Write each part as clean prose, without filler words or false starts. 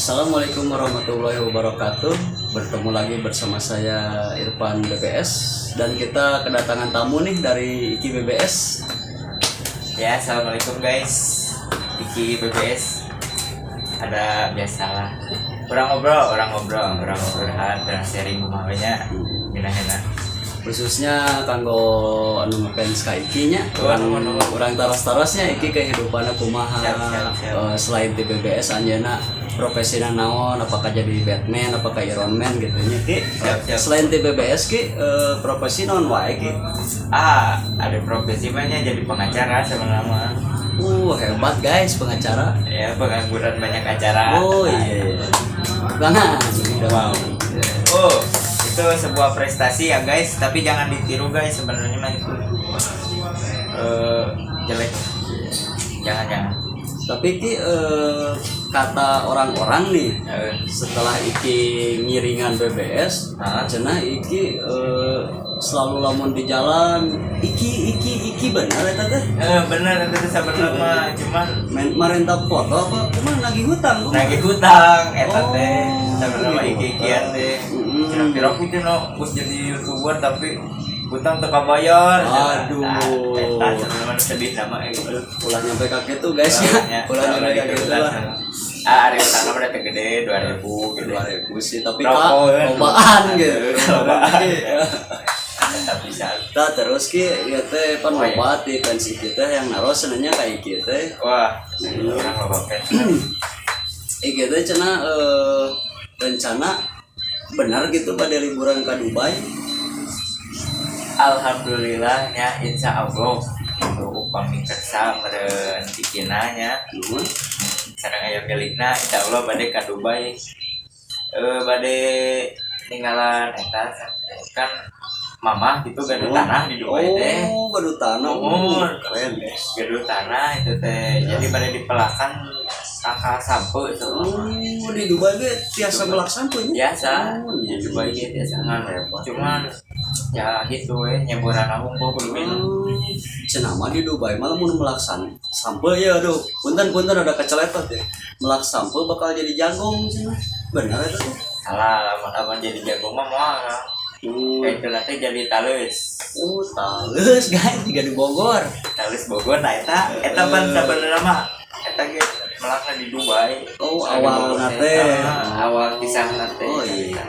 Assalamualaikum warahmatullahi wabarakatuh. Bertemu lagi bersama saya Irfan BBS dan kita kedatangan tamu nih dari Iki BBS. Ya, assalamualaikum guys. Iki BBS. Ada biasalah. Urang ngobrol, urang curhat, urang sharing kumaha nya. Enak. Khususnya kanggo anu ngefans ka Iki nya, Oh, urang nuhun, nuhun. Urang taros-tarosnya Iki kehidupannya kumaha. Siap, siap, siap. Selain di BBS anjeunna profesina naon, apakah jadi Batman, apakah Iron Man gitu nya, Ki. Siap, siap. Selain di BBS, Ki, profesi naon wae, Ki? Ah, ada profesi mah nya jadi pengacara sebenarnya. Hebat guys, pengacara. Ya, pengangguran banyak acara. Oh iya. Banget. Wow. Oh, itu sebuah prestasi ya guys, tapi jangan ditiru guys, sebenarnya mah itu jelek. Jangan, jangan. Tapi Ki, kata orang-orang nih, setelah Iki ngiringan BBS, cenah Iki selalu lamun di jalan, "Iki, Iki, Iki," benar eta teh? Eh, bener itu tuh sebenarnya mah, cuman Men marenta foto apa kumaha, nagih hutang kumaha? Nagih hutang eta teh Oh, sebenarnya mah nagih iki-ikian hutang. Teh. Cenah piraku cenah geus jadi YouTuber tapi hutang teu kabayar. Aduh. Nah, eta sebenarnya mah sedih nama Aduh, ulah nyampe ka kitu guys ya. Ulah nyampe ka kitu lah. Ah, ari hutang mah teh gede 2000 gitu. 2000 sih, tapi kak Rokok, kan? lobaan gitu. Lobaan. Tetap bisa. Nah, terus Ki, ya teh pan Oh, iya. loba ti fans Iki teh yang naros senenya ka Iki teh. Wah, urang loba fans. Iki teh cenah rencana benar gitu pada liburan ke Dubai? Alhamdulillah nya, insya Allah itu upami kersa meureun cikina nya. Nuhun. Sareng aya milikna, insya Allah bade ka Dubai, bade ninggalan eta kan mamah gitu gaduh tanah di Dubai teh. Oh, gaduh tanah. Oh. Keren guys. Gaduh tanah itu teh, jadi pada dipelakan tangkal sampeu itu. Oh, di Dubai ge tiasa melak sampeu nya? Biasa. Oh, di iya. Dubai ge biasa ngan Hebat. Cuman ya gitu we, nyeboran hungkul kudu minum. Oh, cenah mah di Dubai malah mun melak sampeu ya, aduh, punten punten ada keceletot ya. Melak sampeu bakal jadi jagung cenah. Benar itu tuh? Salah, lamun lamun jadi jagung mah moal. Kayak itu nanti jadi taleus. Oh, taleus guys, juga di Bogor. Taleus Bogor. Nah, eta eta pan sabenerna mah eta ge melakna di Dubai. Oh, Di awal Bogor teh. Ah, awal kisah teh. Oh iya.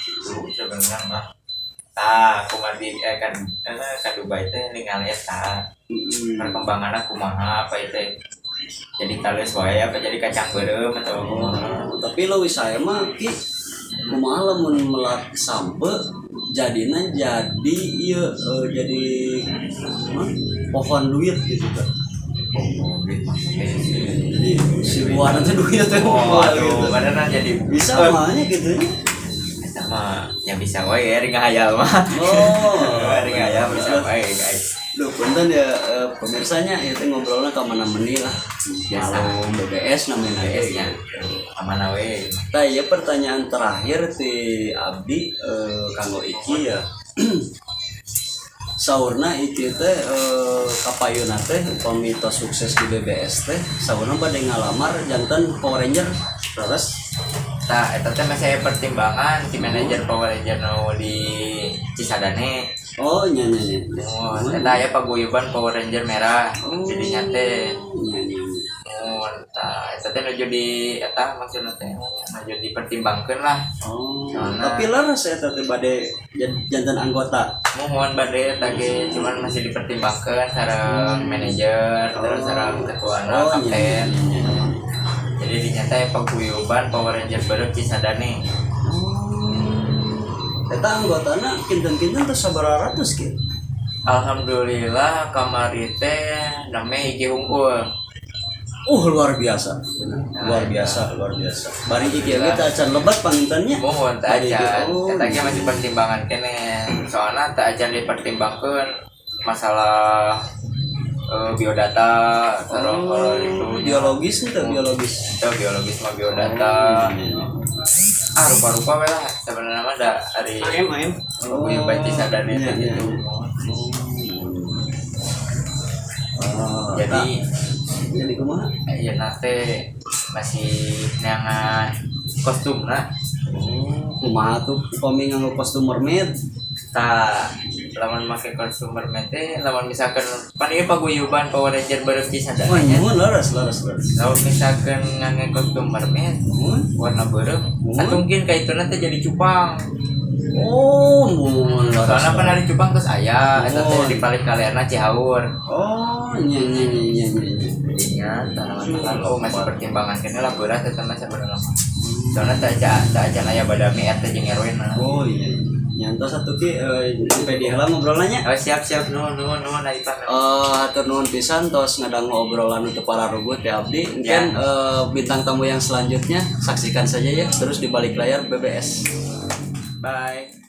Itu sebenarnya mah tah kumaha di kan ka Dubai teh ningali eta perkembanganna kumaha, apa itu jadi taleus wae apa jadi kacang beureum atau kumaha. Oh, tapi leuwih saya mah, Ki, kumaha lamun melak sampeu jadina jadi ieu jadi mah, pohon duit gitu kan. Oh, duit maksudnya sih. Jadi si buah nanti duit teh Oh, buah aduh, gitu. Beneran jadi Bisa mahnya gitu nya. Eta mah ya bisa wae ya ngahayal mah. Oh. Ari ngahayal bisa wae guys. Duh, punten ya, pemirsanya ya teh ngobrolnya ke mana meni lah. Biasa. Malum BBS namanya. BBS nya. Amanah we. Nah, ya pertanyaan terakhir ti Abdi kanggo Iki ya. Saurna Iki teh kapayuna teh upami tos sukses di BBS teh saurna bade ngalamar janten Power Ranger terus? Tah, eta teh masih aya pertimbangan si manajer Power Ranger nu di Cisadane. Oh, nya nya nya. Oh, eta aya paguyuban Power Ranger merah. Oh. Jadi teh Nya nya nya. Oh, tah eta teh nuju di eta maksudna teh nuju dipertimbangkeun lah. Oh, Soalna- tapi leres eta teh bade janten anggota? Muhun bade eta ge, cuman masih dipertimbangkeun sareng manajer terus sareng ketuana, Oh, iya, kapten. iya. Jadi dinyata ya paguyuban Power Ranger baru Cisadane. Oh. Eta anggotana kinten-kinten teh sabaraha ratus gitu? Alhamdulillah kamari teh namanya hiji hungkul. Luar biasa. Luar biasa, luar biasa. Bari iki ge teh acan lebat panginten nya. Muhun teh acan. Oh, eta ge masih pertimbangan keneh. Soalnya teh acan dipertimbangkeun masalah biodata sareng Oh, itu. Biologis itu biologis. Itu biologis mah biodata. Ah, rupa-rupa we lah sebenarnya mah da ari AM AM. paguyuban Cisadane Iya, teh iya. gitu. Oh, Jadi jadi kumaha? Ya nate Masih neangan kostum lah. Oh, kumaha tuh upami nganggo kostum mermaid? Tah, lamun make kostum mermaid teh, lamun misalkan pan ieu paguyuban Power Ranger Beureum Cisadane Oh, nya. Nuhun, leres leres leres. Lamun misalkan ngangge kostum mermaid warna beureum, atau mungkin kayak itu nanti jadi cupang. Oh, nuhun, leres. Soalnya pan ari cupang terus aya eta teh Oh. di paling kalerna Cihaur. Oh, nya nya nya nya nya nya. Jadinya tanaman, oh, masih pertimbangan kene lah, berat eta mah sebenarnya, soalnya tak acan aya badami RT jeung RW na. Oh iya. Nyantos satu ki sampai di heula ngobrolnya. Oh, siap siap, nuhun nuhun nuhun Ipan. Eh, hatur nuhun pisan tos ngadangu obrolan untuk para rugut ya abdi. Mungkin bintang tamu yang selanjutnya saksikan saja ya terus di balik layar BBS. Bye.